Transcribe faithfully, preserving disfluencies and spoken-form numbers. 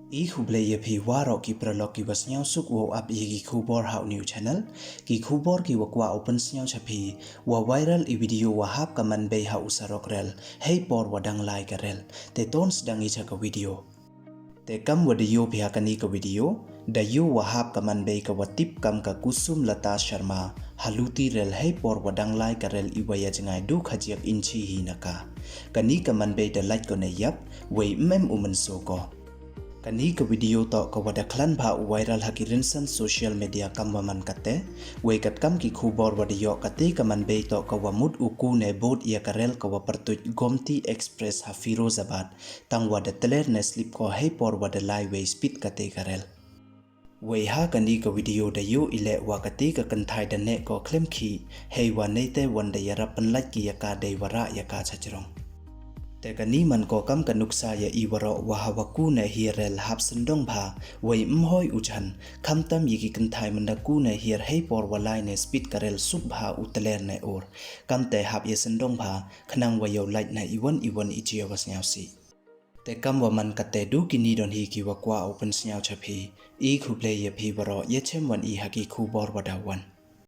I khublei ya phi waroh ki paralok ki wa sniawsuk wow ap ya ki khubor ha u new channel. Ki khubor ki wa kwah u pynsniaw cha phi, wa viral i video wa hap ka manbei ha u sarok rel, hei por wa dang lai ka rel. Te ton sdang i cha ka video. Te kam wa da yoo phi ha kani ka video, da yoo wa hap ka manbei ka wa tip kam ka Kusum Lata Sharma, ha luti rel hei por wa dang lai ka rel i wa ya jngai du khajiak inchi hi na ka. Kani ka manbei da lait ko ne yap, wei mem u mynso ko. Kani ka video toh ka wa da khlan bha u viral ha ki rynsan social media kam wa man kate, wei kat kam ki khubor wa da yoh kate ka manbei toh ka wa mut u ku ne bot ya ka rel ka wa pyrtuit Gomti Express ha Firozabad, tang wa da tler ne slip ko hei por wa da lai wei speed kate ka rel. Wei ha kani ka video da yoo i leh wa kate ka kynthai da neh ko khlem khih, hei wa neite wan da yarap pynlait ki ya ka dei wa rah ya ka cha jrong. Te kani man ko kam ka nuksa ya i waroh wa ha wa ku ne hiar rel hap syndong bha, wei mhoi u jan, khamtam ya ki kynthai man da ku ne hiar hei por wa lai ne speed ka rel suk bha u tler ne or. Kam te hap ya syndong bha, khnang wa yow lait na iwan iwan i jia wa sniawsih. Te kam wa man kate du kini don hi ki wa kwah u pynsniaw cha phi. I khublei ya phi waroh ya chem wan i ha ki khubor wa da wan.